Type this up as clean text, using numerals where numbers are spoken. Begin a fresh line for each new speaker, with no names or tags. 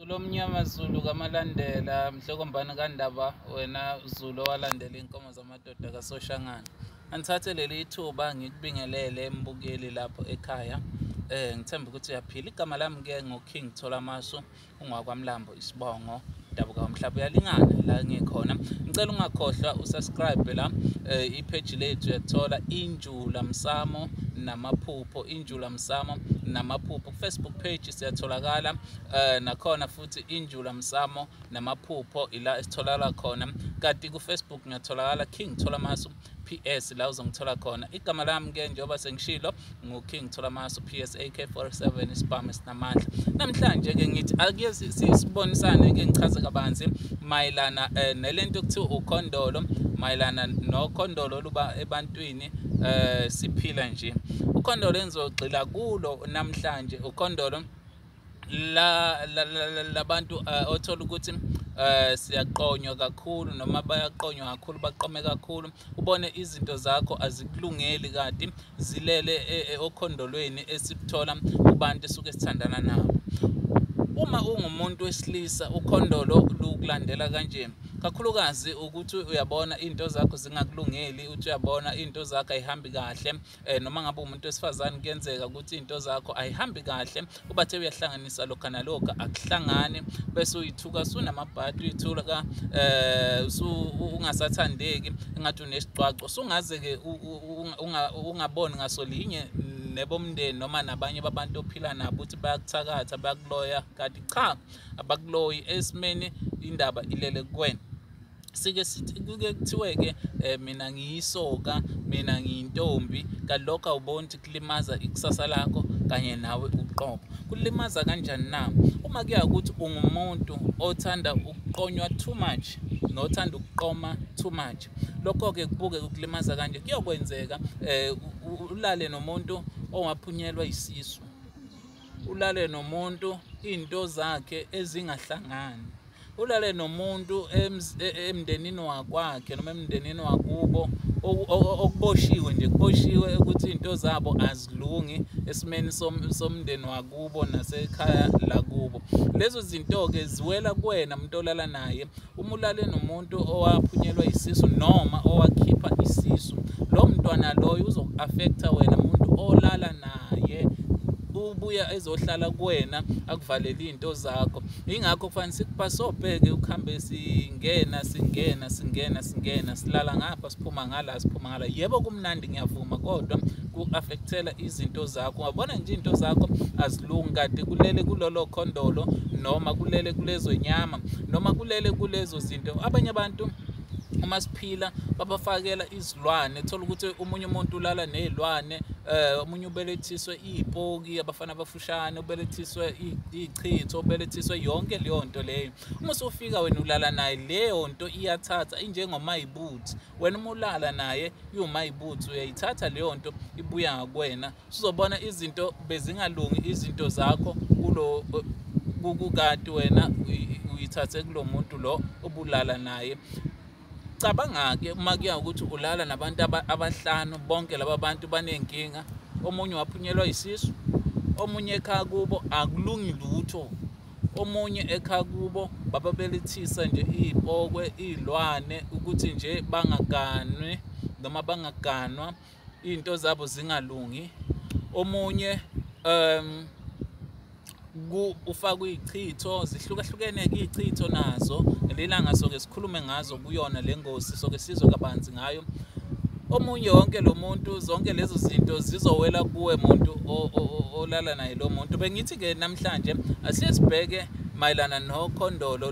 Ulomnyama Zulu kaMalandela, Mhlokombane kaNdaba, wena Zulu owalandela inkomo zamadoda kaSoshangane. Angithathe leli thuba ngikubingelele mbukeli lapho ekhaya. Ngithemba ukuthi uyaphila. Igama lami-ke nguKing Tholamasu, ungwakwamlambo isibongo, dabuka umhlaba uyalingana la ngikhona. Ngicela ungakhohlwa usubscribe la ipage lethu, uyathola Injula Msamo Namaphupho, Injula Msamo Namaphupho. Ku-Facebook page siyatholakala nakhona futhi Injula Msamo Namaphupho ila esitholakala khona. Kanti ku-Facebook ngiyatholakala King Tholamasu PS la uzongithola khona. Igama lami-ke njengoba sengishilo ngu-King Tholamasu PS AK47 isibhamu esinamandla. Namhlanje-ke ngithi ake sibonisane-ke, ngichaze kabanzi mayelana nelento okuthiwa ukhondolo, mayelana nokhondolo oluba ebantwini siphila nje. Ukhondolo engizogxila kulo namhlanje ukhondolo la labantu othola ukuthi siyaqonywa kakhulu noma bayaqonywa kakhulu, baqome kakhulu, ubone izinto zakho azikulungeli kanti zilele okhondolweni esikuthola kubantu esuke sithandana nabo. Uma ungumuntu wesilisa ukhondolo lukulandela kanje, kakhulukazi ukuthi uyabona into zakho zingakulungeli, uthi uyabona into zakho ayihambi kahle, noma ngabe umuntu wesifazane kuyenzeka ukuthi into zakho ayihambi kahle, ubathe uyahlanganisa lokho nalokho akuhlangani, bese uyithuka sunamabhadi, uyithuka ungasathandeki, engathi unesigcwagcwa, sungaze-ke ungaboni ngasolinye nebomndeni noma nabanye babantu ophila nabo ukuthi bayakuthakatha, bayakuloya, kanti cha, abakuloyi. Esimeni indaba ilele kuwena. Sike sithi kuke kuthiwe-ke mina ngiyisoka, mina ngiyintombi, kanti lokho awuboni ukuthi kulimaza ikusasa lakho kanye nawe uqobo. Kulimaza kanjani na? Uma kuya ukuthi ungumuntu othanda ukuqonywa too much nothanda ukuqoma too much, lokho-ke kubuke ukulimaza kanje. Kuyokwenzeka ulale nomuntu owaphunyelwa isisu, ulale nomuntu into zakhe ezingahlangani, ulale nomuntu emndenini wakwakhe noma emndenini wakubo okuboshiwe nje, kuboshiwe ukuthi into zabo azilungi esimeni somndeni wakubo nasekhaya lakubo. Lezo zinto-ke ziwela kuwena umuntu olala naye. Uma ulale nomuntu owaphunyelwa isisu noma owakhipha isisu, lo mntwana loyo uzoku-affecta wena muntu olala naye, ubuya ezohlala kuwena akuvalele iy'nto zakho. Yingakho kufanele sikubhasobheke ukuhambe singena singena singena singena, silala ngapha siphuma ngala siphuma ngala. Yebo kumnandi ngiyavuma, kodwa ku-affectela izinto zakho. Ungabona nje iy'nto zakho azilungi kanti kulele kulolo khondolo noma kulele kulezo nyama noma kulele kulezo zinto. Abanye abantu uma siphila babafakela izilwane, thola ukuthi omunye umuntu ulala nezilwane, omunye ubelethiswe izipoki, abafana abafushane, ubelethiswe ichitho, ubelethiswe yonke leyo nto leyo. Uma usufika wena ulala naye, leyo nto iyathatha injengomayibuthi. Wena uma ulala naye iwumayibuthi, uyayithatha leyo nto ibuya ngakuwena. Uzobona izinto bezingalungi, izinto zakho kulo kukati wena uyithathe kulo muntu lo obulala naye. Cabanga-ke uma kuya ukuthi ulala nabantu abahlanu, bonke laba bantu baney'nkinga, omunye waphunyelwa isisu, omunye ekhaya kubo akulungi lutho, omunye ekhaya kubo bababelethisa nje iy'pokwe, iy'lwane ukuthi nje bangaganwi noma bangaganwa, iy'nto zabo zingalungi. Omunye ufakwe ichitho, zihlukahlukene-ke iy'chitho nazo, ngelilanga soke sikhulume ngazo kuyona le ngosi, soke sizwe kabanzi ngayo. Omunye wonke lo muntu, zonke lezo zinto zizowela kuwe muntu olala naye lo muntu. Bengithi-ke namhlanje asike sibheke mayelana nokhondolo.